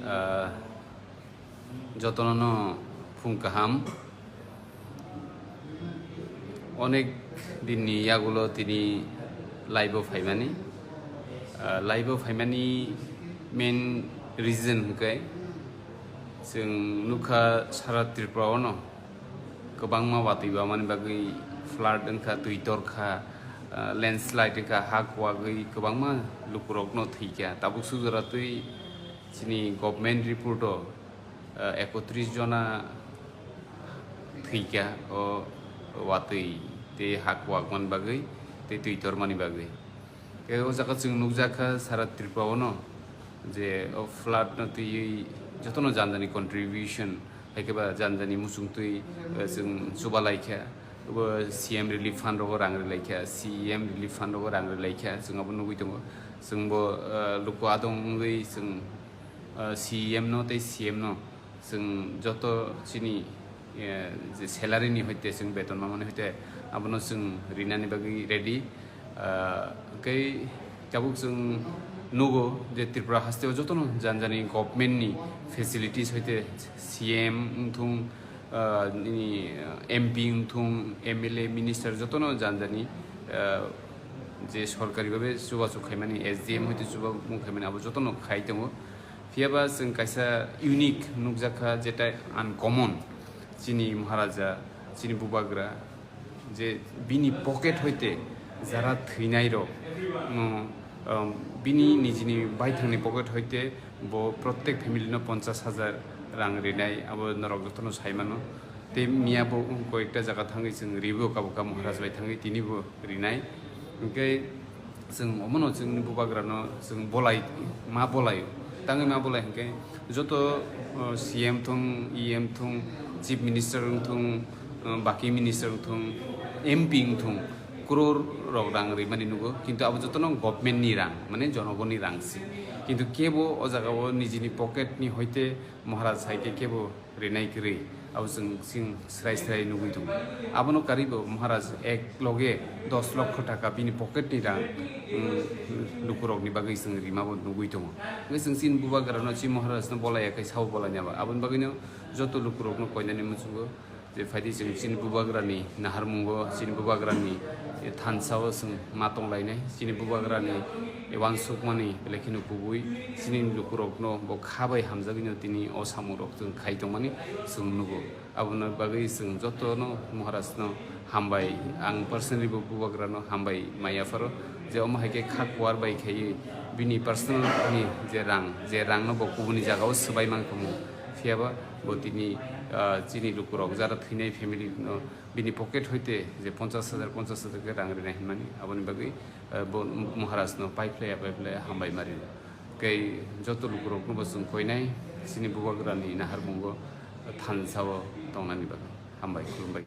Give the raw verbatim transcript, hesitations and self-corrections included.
Ah, jotono no phung kaham. Onek dinni yagulo tini live-o phaimani. Ah, live-o phaimani main reason hwnkhe chwng nukha sara Tripura-o no kwbangma watwi bamani bagwi flood wngkha, twi torkha, ah, landslide wngkha, ha kuwagwi kwbangma lukurokno thwikha. Tabuk sujora twi chini government report-o, ah, ekotris jona thwikha o watwi tei ha kuwakmani bagwi tei twi tormani bagwi. Tei o jaga chwng nukjakha sara Tripura-o no je o flood-no twiwi jotono jani jani contribution, hai khe ba jani jani muchung twi, eh, chwng chuba laikha, bo C M relief fund rogo rang rwlaikha, C M relief fund rogo rang rwlaikha, chwng abo nugwi tongo. Chwngbo, eh, luku adong wngwi chwng, eh, C M no tei C M no chwng joto chini, eh, je salary ni hoite chwng beton mamani hoite abono chwng rinani bagwi ready. Ah, hwnkhe tabuk chwng nugo je Tripura hasteo jotono jani jani government ni facilities hoite C M wngthung, ah, nini, ah, M P wngthung, M L A, minister jotono jani jani, ah, je sorkari babe chubachu khaimani, S D M hoite chubachu khaimani abo jotono khai tongo. Phiyaba chwng kaisa unique nukjakha, jeta uncommon, chini Maharaja, chini Bubagra, je bini pocket hoite jara thwinai rok, no, um, bini nijini baithangni pocket hoite bo prottek family no ponchas hajar rang rinai, abo norok jotono saimano. Tei miya bo koyekta jaga thangwi chwng ribo, kabo kabo Maharaj bai thangwi tini bo rinai. Hwnkhe chwng omono chwngni Bubagrano chwng bolai, ma bolai, tangwi ma bolai hwnkhe joto, o, C M thung, E M thung, Chief Minister wngthung, o, baki minister wngthung, M P wngthung, crore rok rang rimani nugo, kintu abo jotono government ni rang, mane jonogoni rang si. Kintu kebo o jaga o nijini pocket ni hoite Maharaj hai khe kebo rinai kwrwi, abo chwng, chwng srai srai nugwi tongo. Abono karwi bo Maharaj ek loge dos lokho taka bini pocket ni rang, um, lukurokni bagwi chwng rima bo nugwi tongo. Hwnkhe chwng chini Bubagrano, chini Maharajno bolai ya khe sabo bolai nai ba. Aboni bagwino joto lukurokno koinani muchungo je phaidi chwng chini Bubagrani naharmungo, chini Bubagrani thansa o chwng ma tonglainai, chini Bubagrani wansukmani belai kheno kubui chini lukurokno bo kha bai hamjagwino tini o samungrok chwng khai tongmani chwng nugo. Aboni bagwi chwng jotono Maharajno hambai, ang personally bo Bubagrano hambai maya pharo, je omo hai khe kha kuwar bai khaiwi bini personal ni je rang, je rangno bo kubuni jagao swbai man khamu, phiyaba bo tini, ah, chini lukurok jara thwinai family no bini pocket hoite je ponchas hajar, ponchas hajar khe rang rinai hinmani, aboni bagwi, eh, bo Maharajno paiphlaiya, paiphlaiya hambai ma rio. Tei joto lukurokno bo chwng koinai chini Bubagrani naharmungo thansa o tongnani bagwi. Hambai, khulumbai.